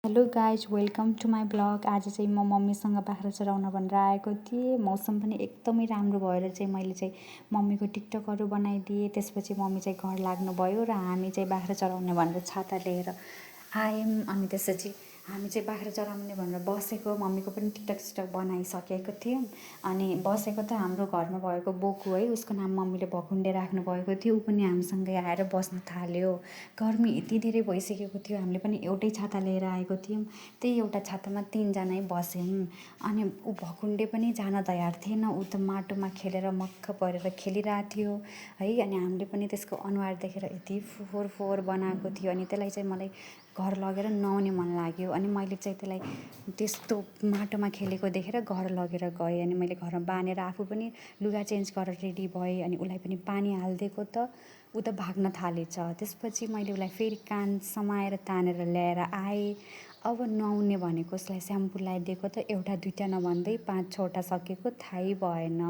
Hello guys, welcome to my blog. आज चाहिँ म मम्मीसँग बाख्रा चराउन भनेर आएको थिएँ। मौसम पनि एकदमै राम्रो भएर चाहिँ मैले चाहिँ मम्मीको टिकटकहरू बनाइदिएँ। त्यसपछि मम्मी चाहिँ घर लाग्नुभयो र हामी चाहिँ बाख्रा चराउने भनेर छाता लिएर आयौँ। अनि त्यसपछि हामी चाहिँ बाख्रा चराउने भनेर बसेको, मम्मीको पनि टिकटक बनाइसकेको थियौँ। अनि बसेको त हाम्रो घरमा भएको बोकु है, उसको नाम मम्मीले भकुन्डे राख्नुभएको थियो। ऊ पनि हामीसँगै आएर बस्न थाल्यो। गर्मी यति धेरै भइसकेको थियो, हामीले पनि एउटै छाता लिएर आएको थियौँ। त्यही एउटा छातामा 3 जनै बस्यौँ। अनि ऊ भकुन्डे पनि जान तयार थिएन। ऊ त माटोमा खेलेर मक्ख परेर खेलिरहेको थियो है। अनि हामीले पनि त्यसको अनुहार देखेर यति फोहोर फोहोर बनाएको थियो। अनि त्यसलाई चाहिँ मलाई घर लगेर नुहाउने मन लाग्यो। अनि मैले चाहिँ त्यसलाई त्यस्तो माटोमा खेलेको देखेर घर लगेर गएँ। अनि मैले घरमा बाँधेर आफू पनि लुगा चेन्ज गरेर रेडी भएँ। अनि उसलाई पनि पानी हालिदिएको त ऊ त भाग्न थालेछ। त्यसपछि मैले उसलाई फेरि कान समाएर तानेर ल्याएर आएँ। अब नुहाउने भनेको उसलाई स्याम्पू लगाइदिएको त एउटा दुईवटा नभन्दै 5-6वटा सकेको थाहै भएन।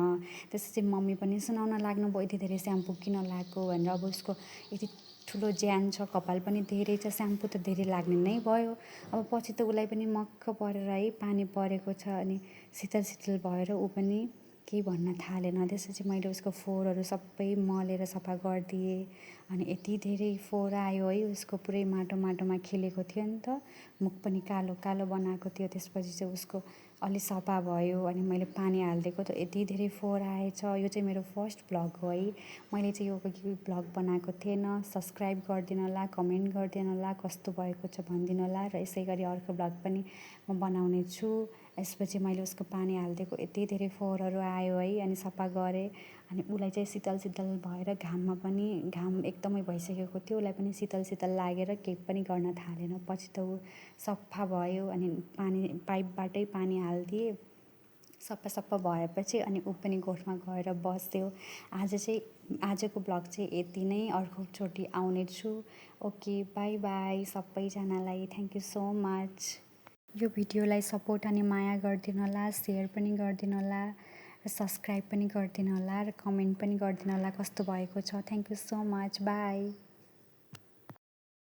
त्यसपछि मम्मी पनि सुनाउन लाग्नुभयो, यति धेरै स्याम्पू किन लगाएको भनेर। अब उसको यति ठुलो ज्यान छ, कपाल पनि धेरै छ, स्याम्पू त धेरै लाग्ने नै भयो। अब पछि त उसलाई पनि मक्ख परेर है पानी परेको छ। अनि शीतल शीतल भएर ऊ पनि केही भन्न थालेन। त्यसपछि मैले उसको फोहोरहरू सबै मलेर सफा गरिदिएँ। अनि यति धेरै फोहोर आयो है, उसको पुरै माटोमा खेलेको थियो नि त, मुख पनि कालो कालो बनाएको थियो। त्यसपछि चाहिँ उसको अलि सफा भयो। अनि मैले पानी हालिदिएको त यति धेरै फोहोर आएछ। यो चाहिँ मेरो फर्स्ट भ्लग हो है। मैले चाहिँ यो भ्लग बनाएको थिएन। सब्सक्राइब गरिदिनु होला, कमेन्ट गरिदिनु होला, कस्तो भएको छ भनिदिनु होला। र यसै गरी अर्को भ्लग पनि म बनाउने छु। यसपछि मैले उसको पानी हालिदिएको यति धेरै फोहोरहरू आयो है। अनि सफा गरेँ। अनि उसलाई चाहिँ शीतल शीतल भएर घाम एकदमै भइसकेको थियो। उसलाई पनि शीतल शीतल लागेर केही पनि गर्न थालेन। पछि त ऊ सफा भयो। अनि पाइपबाटै पानी हालिदिएँ। सफा भएपछि अनि ऊ पनि गोठमा गएर बस्यो। आजको भ्लग चाहिँ यति नै। अर्कोचोटि आउने छु। ओके, बाई बाई सबैजनालाई। Thank you so much. यो भिडियोलाई सपोर्ट अनि माया गरिदिनु होला, सेयर पनि गरिदिनु होला, र सब्सक्राइब पनि गरिदिनु होला, र कमेन्ट पनि गरिदिनु होला कस्तो भएको छ। Thank you so much. By.